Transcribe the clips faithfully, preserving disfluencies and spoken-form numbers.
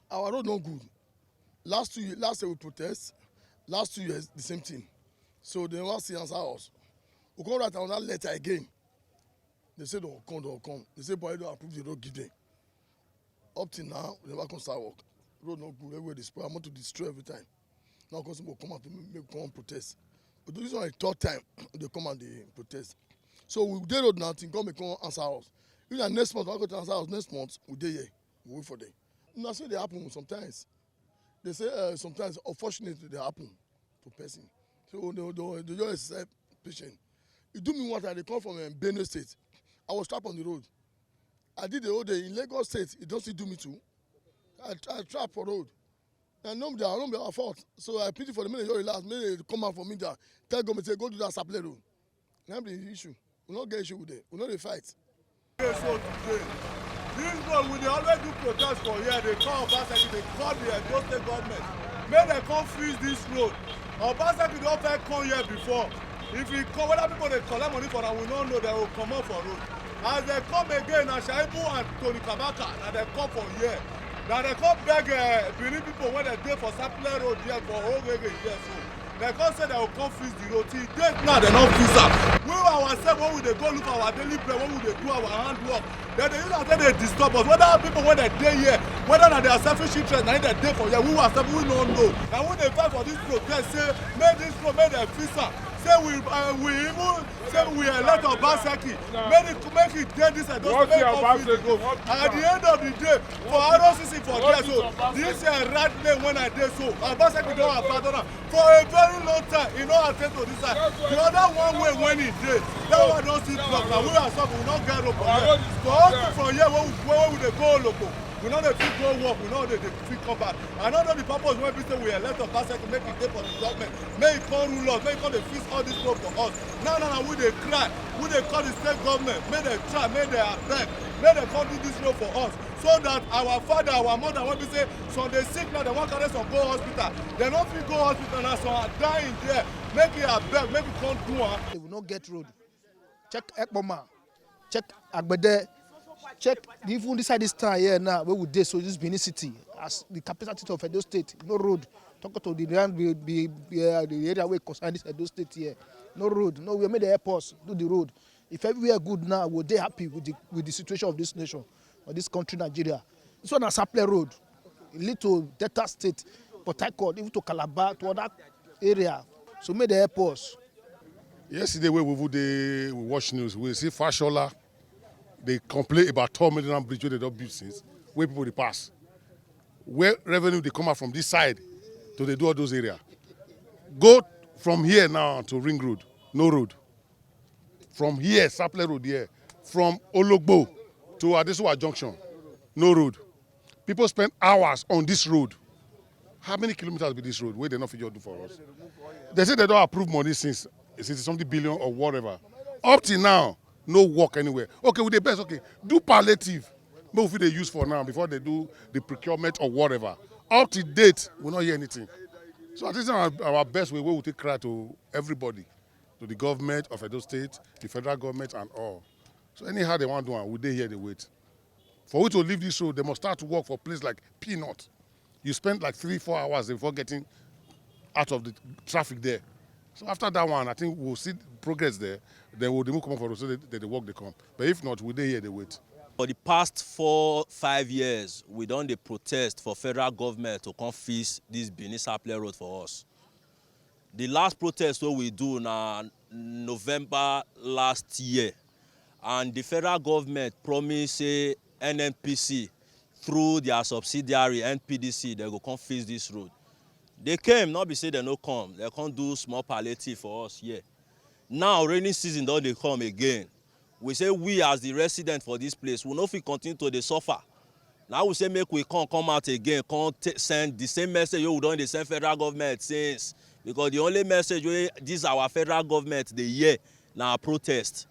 Our road no good. Last two years, last year we protest. Last two years, the same thing. So they never see answer us. We come write another letter again. They say they'll come, they'll come. They say, "Buhari don approve the road, give them." Up till now, we never come start work. Road no good, everywhere dey spoil, motor destroy every time. Now, customers go come out to make, make come protest. But this one is third time they come and they protest. So we dey road now, thing come, come answer us. If na next month, we go to answer us next month, we dey here, we wait for them. Na so dey happen sometimes. They say, uh, sometimes, unfortunately, they happen to person. So they, they, they just accept patient. E do me one time, I dey come from, um, Benue State. I was trapped on the road. I did the whole day in Lagos State. E don still do me too. I, I trapped for road. And no be their, no be our fault. So I pity for the men wey relax. Make they come out for me there. Tell government say, "Go do that Sapele road." Na be the issue. We no get issue with them. We no dey fight. Okay, so today, this road, we dey always do protest for here. Dey call Obaseki, dey call the Edo State government. Make dem come fix this road. Obaseki don first come here before. If he come, whether people dey collect money for am, we no know. Dem go comot for road. As dem come again, na Shaibu and Tony Kabaka, na dem come for here. Na dem come beg, eh, Benin people wey dem dey for Sapele road here for Ogege here so. Dem come say dem go come fix the road. Till date now, dem no fix am. We ourselves, when we dey go look for our daily bread, when we dey do our handwork, dem dey use am take dey disturb us. Whether people wey dem dey here, whether na their selfish interest na im dem dey for here, we ourselves, we no know. Na we dey fight for this protest say make this road, make dem fix am. Say we, uh, we even say we elect Obaseki, make it, make it dey this side, just make it come fix the road. At the end of the day, for R O C C for there so, this, uh, right lane wey I dey so, Obaseki don abandon am for a very long time. E no attend to this side. The other one way wey e dey, that one don still block. Na we ourselves, we no get road for here. For us from here, when we, when we dey go Ologbo, we no dey fit go work, we no dey, dey fit come back. I no know the purpose wey be say we elect Obaseki make e dey for the government, make e come rule us, make e come dey fix all this road for us. Now, now, now we dey cry, we dey call the state government, make dem try, make dem abeg, make dem come do this road for us, so that our father, our mother wey be say some dey sick now, dem wan carry some go hospital, dem no fit go hospital now, some are dying there. Make e abeg, make e come do am. We no get road. Check Ekpoma, check Agbede, check even this side, this town here now, where we dey so, this Benin City, as the capital city of Edo State, no road. Talk to the land, the, the, uh, the area wey concern this Edo State here, no road, no way. Make dem help us do the road. If everywhere good now, we dey happy with the, with the situation of this nation or this country, Nigeria. This one na Sapele road. E lead to Delta State, Port Harcourt, even to Calabar, to other area. So make dem help us. Yesterday, wey we even dey, we watch news, we see Fashola dey complain about Third Mainland Bridge wey dem don build since, wey people dey pass. Where revenue dey come out from this side to dey do all those area? Go from here now to Ring Road, no road. From here, Sapele Road here, from Ologbo to Adesuwa Junction, no road. People spend hours on this road. How many kilometers be this road wey dem no fit just do for us? Dem say dem don approve money since, since something billion or whatever. Up till now, no work anywhere. Okay, we dey best, okay, do palliative. Make we fit dey use for now before dem do the procurement or whatever. Up to date, we no hear anything. So I think our, our best way wey we take cry to everybody, to the government of Edo State, the federal government and all. So anyhow dem wan do am, we dey here dey wait. For we to leave this road, dem must start to work for place like Peanut. You spend like three, four hours before getting out of the traffic there. So after that one, I think we'll see progress there. Then we'll remove comot for road so that, that the work dey come. But if not, we dey here dey wait. For the past four, five years, we don dey protest for federal government to come fix this Benin Sapele road for us. The last protest wey we do na November last year, and the federal government promise say N N P C through their subsidiary N P D C, dem go come fix this road. Dem came, no be say dem no come, dem come do small palliative for us here. Now rainy season don dey come again. We say we as the resident for this place, we no fit continue to dey suffer. Now we say make we come, come out again, come t-, send the same message wey we don dey send federal government since, because the only message wey this our federal government dey hear na protest.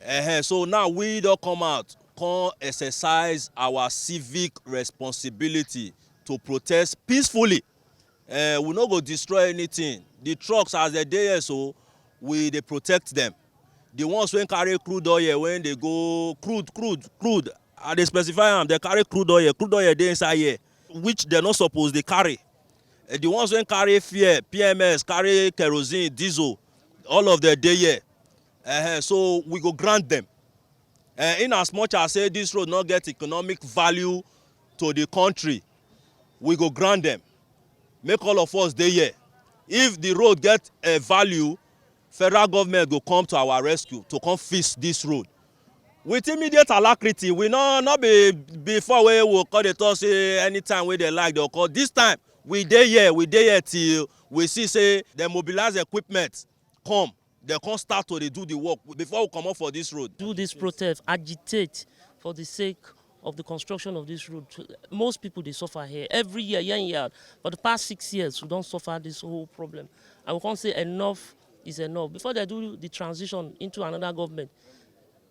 Ehen, so now we don come out, come exercise our civic responsibility to protest peacefully. Eh, we no go destroy anything. The trucks as dem dey here so, we dey protect them. The ones wey carry crude oil, when they go crude, crude, crude, I dey specify am, they carry crude oil, crude oil dey inside here, which they no suppose dey carry. Eh, the ones wey carry fuel, P M S, carry kerosene, diesel, all of them dey here. Eh, so we go grant them. Eh, in as much as say this road no get economic value to the country, we go grant them. Make all of us dey here. If the road get a value, federal government go come to our rescue to come fix this road with immediate alacrity. We no, no be before wey we come dey talk say anytime wey they like, they call. This time, we dey here, we dey here till we see say they mobilize equipment, come, they come start to dey do the work before we comot for this road. Do this protest, agitate for the sake of the construction of this road. Most people dey suffer here every year, year in, year out. For the past six years, we don suffer this whole problem. And we can't say enough is enough. Before they do the transition into another government,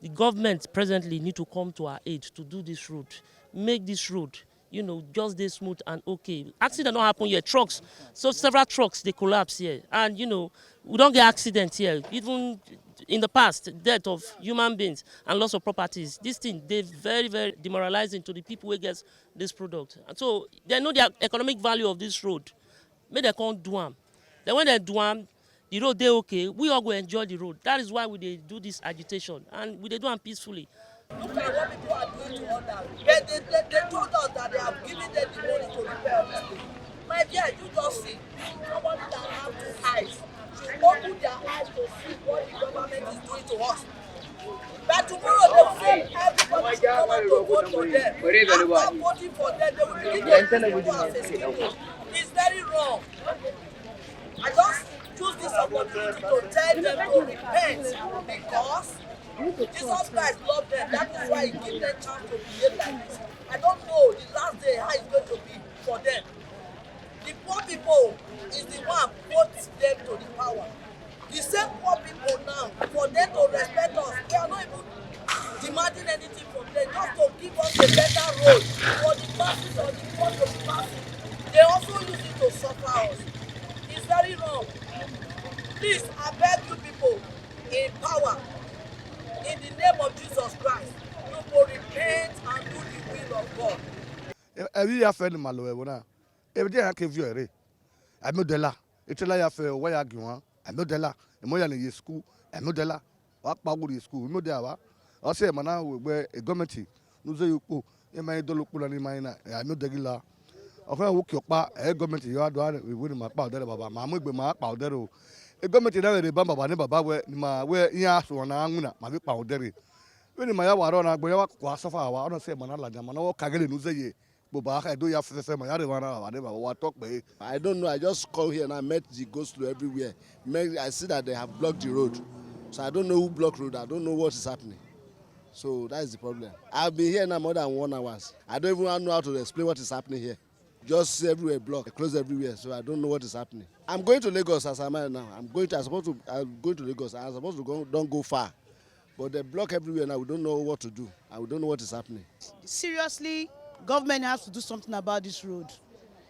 the government presently need to come to our aid to do this road, make this road, you know, just dey smooth and okay. Accident don happen here, trucks, so several trucks dey collapse here, and, you know, we don get accident here. Even in the past, death of human beings and loss of properties. This thing dey very, very demoralizing to the people wey get this product. And so they know the economic value of this road. Make dem come do am. Then when they do am, the road dey okay. We all go enjoy the road. That is why we dey do this agitation, and we dey do am peacefully. Look at what people are doing to others. They, they, they, they told us that they have given them the money to repair all this thing. My dear, you just see. Somebody that have two eyes should open their eyes to see what the government is doing to us. But tomorrow they will say everybody should come out to vote for them. After voting for them, they will begin to use people as a scapegoat. It's very wrong. I just choose this opportunity to tell them to repent, because Jesus Christ loved them. That is why he gave them chance to behave like this. I don't know the last day how it's going to be for them. The poor people is the one put them to the power. The same poor people now, for them to respect us, we are not even demanding anything from them. Just to give us a better road for the masses of the poor to be passing. They also use it to suffer us. It's very wrong. Please, I beg you people in power, in the name of Jesus Christ, you go repent and do the will of God. Ebi ya fe ni malo ewo na. Ebi ya ke vio ere. Ami odela. Itela ya fe wa ya giwa. Ami odela. Emo ya ni ye school. Ami odela. Wa pa wo ye school. Emo de awa. O se mana we gbe e government. Nu ze yupo. E ma do lo po ni ma na. Ami odegila. O fe wo ki opa e government yo ado are we ni ma pa odere baba. Ma mo gbe ma pa odere o. E government na we ba baba ni baba we ni ma we ya so na anwuna ma bi pa odere. We ni ma ya wa ro na gbo ya wa ko asofa wa. Ona se mana la jama na wo kagele nu ze ye. Bó bá ká ẹ̀dó ya fẹ́fẹ́ mọ̀, yára ìwà náà wà ní bàbá wa tọ́ pé. I don't know. I just come here and I met the go slow everywhere. Met, I see that they have blocked the road. So I don't know who blocked road. I don't know what is happening. So that is the problem. I've been here now more than one hours. I don't even know how to explain what is happening here. Just see everywhere blocked, close everywhere. So I don't know what is happening. I'm going to Lagos as I am now. I'm going to, I'm supposed to, I'm going to Lagos. I'm supposed to go, don't go far. But they block everywhere now. We don't know what to do. And we don't know what is happening. Seriously, government has to do something about this road.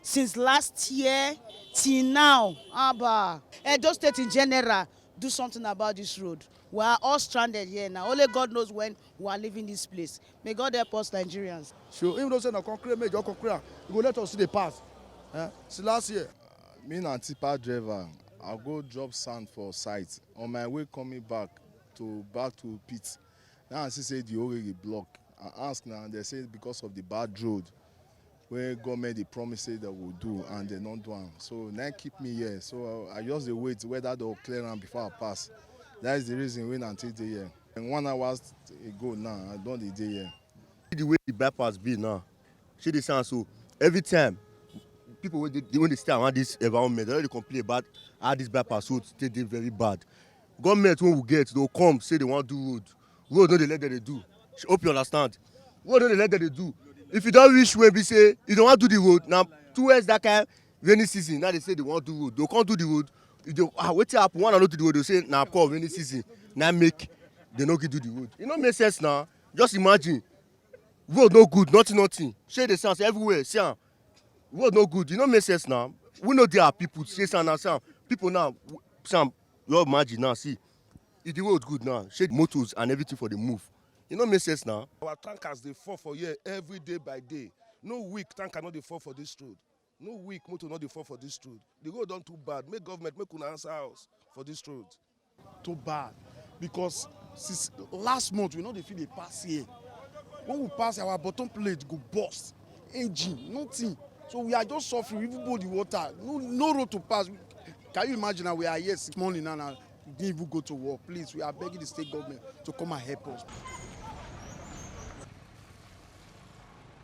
Since last year till now, Abba, Edo State in general, do something about this road. We are all stranded here now. Only God knows when we are leaving this place. May God help us, Nigerians. So, even though say na concrete, make just concrete, you go let us see the pass. Eh? See last year. Me na tipper driver. I go drop sand for site. On my way coming back to, back to pit, now I see say the whole way block. I ask now, they say because of the bad road wey government dey promise say they go do and they no do am. So na keep me here. So I just dey wait whether they go clear am before I pass. That is the reason wey I take dey here. And one hour ago now, I don dey dey here. The way the bypass be now, see the sound so. Every time, people wey dey, wey dey stay around this environment, they dey complain about how this bypass road take dey very bad. Government wey we get, they go come say they wan do road. Road no dey let them dey do. Hope you understand. Road no dey let them dey do. If you don reach where be say you don wan do the road, na towards that kind rainy season, now they say they wan do road. They come do the road. You dey, ah, wetin happen? When I no do the road, they say na because of rainy season, na make they no gree do the road. E no make sense now. Just imagine. Road no good, nothing, nothing. Shey dey sound everywhere, see am. Road no good, e no make sense now. We no dey our people, see am now, see am. People now, w-, see am, your imagine now, see. If the road good now, shey motos and everything for dey move. E no make sense now. Our tankers dey fall for here every day by day. No week tanker no dey fall for this road. No week motor no dey fall for this road. The road don too bad. Make government make una answer us for this road. Too bad, because since last month we no dey fit dey pass here. When we pass, our bottom plate go burst, engine, nothing. So we are just suffering, even body water, no, no road to pass. Can you imagine? Now we are here since morning now, now we didn't even go to work. Please, we are begging the state government to come and help us.